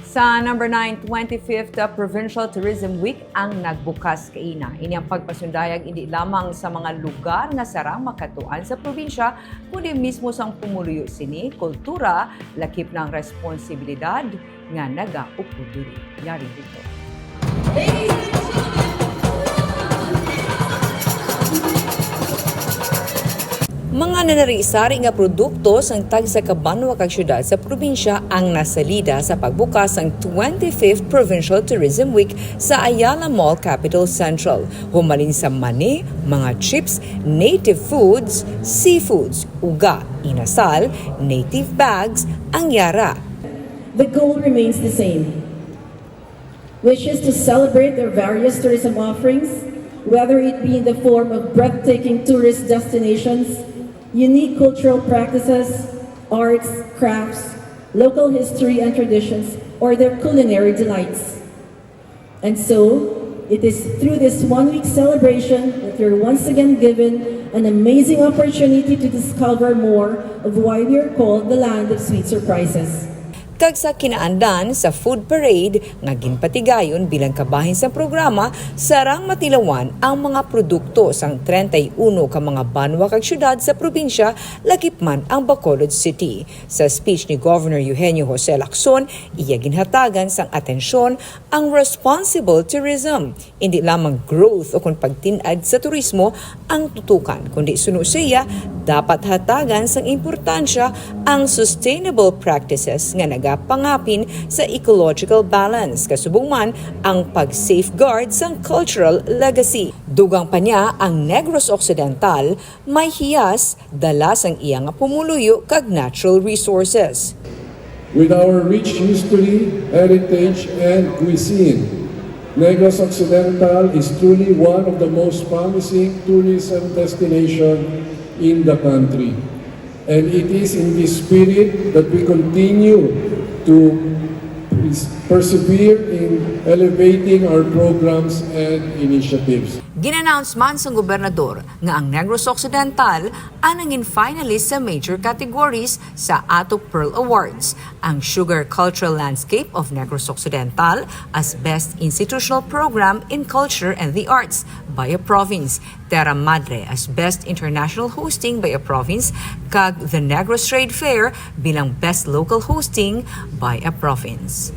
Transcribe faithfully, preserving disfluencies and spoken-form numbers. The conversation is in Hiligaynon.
Sa number nine, twenty-fifth Provincial Tourism Week ang nagbukas kaina. Ini ang pagpasundayag indi lamang sa mga lugar nga sarang makatuan sa probinsya, kundi mismo sang pumuluyo sini, kultura, lakip na ang responsibilidad nga nagaupod diri. Yari dito. Mga nanari-sari nga produkto sang tagsa ka banwa kag syudad sa probinsya ang nasalida sa pagbukas sang twenty-fifth Provincial Tourism Week sa Ayala Mall Capital Central. Humalin sa mani, mga chips, native foods, seafoods, uga, inasal, native bags, ang yara. The goal remains the same, which is to celebrate their various tourism offerings, whether it be in the form of breathtaking tourist destinations, unique cultural practices, arts, crafts, local history and traditions, or their culinary delights. And so, it is through this one-week celebration that you're once again given an amazing opportunity to discover more of why we are called the land of sweet surprises. Kag sa kinaandan sa food parade nga ginpatigayon bilang kabahin sang programa, sarang matilawan ang mga produkto sang treinta y uno ka mga banwa kag syudad sa probinsya, lakip man ang Bacolod City. Sa speech ni Governor Eugenio Jose Lacson, iya ginhatagan sang atensyon ang responsible tourism. Indi lamang growth ukon pagtin-ad sa turismo ang tutukan, kundi suno siya, dapat hatagan sang importansya ang sustainable practices nga nagapangapin sa ecological balance, kasubong man ang pag-safeguard sang cultural legacy. Dugang pa niya, ang Negros Occidental may hiyas, dala sang iya nga pumuluyo kag natural resources. With our rich history, heritage, and cuisine, Negros Occidental is truly one of the most promising tourism destinations in the country. And it is in this spirit that we continue to persevere in elevating our programs and initiatives. Gin-announce man sang gobernador nga ang Negros Occidental ang nangin finalist sa major categories sa Ato Pearl Awards, ang Sugar Cultural Landscape of Negros Occidental as Best Institutional Program in Culture and the Arts by a Province, Terra Madre as Best International Hosting by a Province, kag the Negros Trade Fair bilang Best Local Hosting by a Province.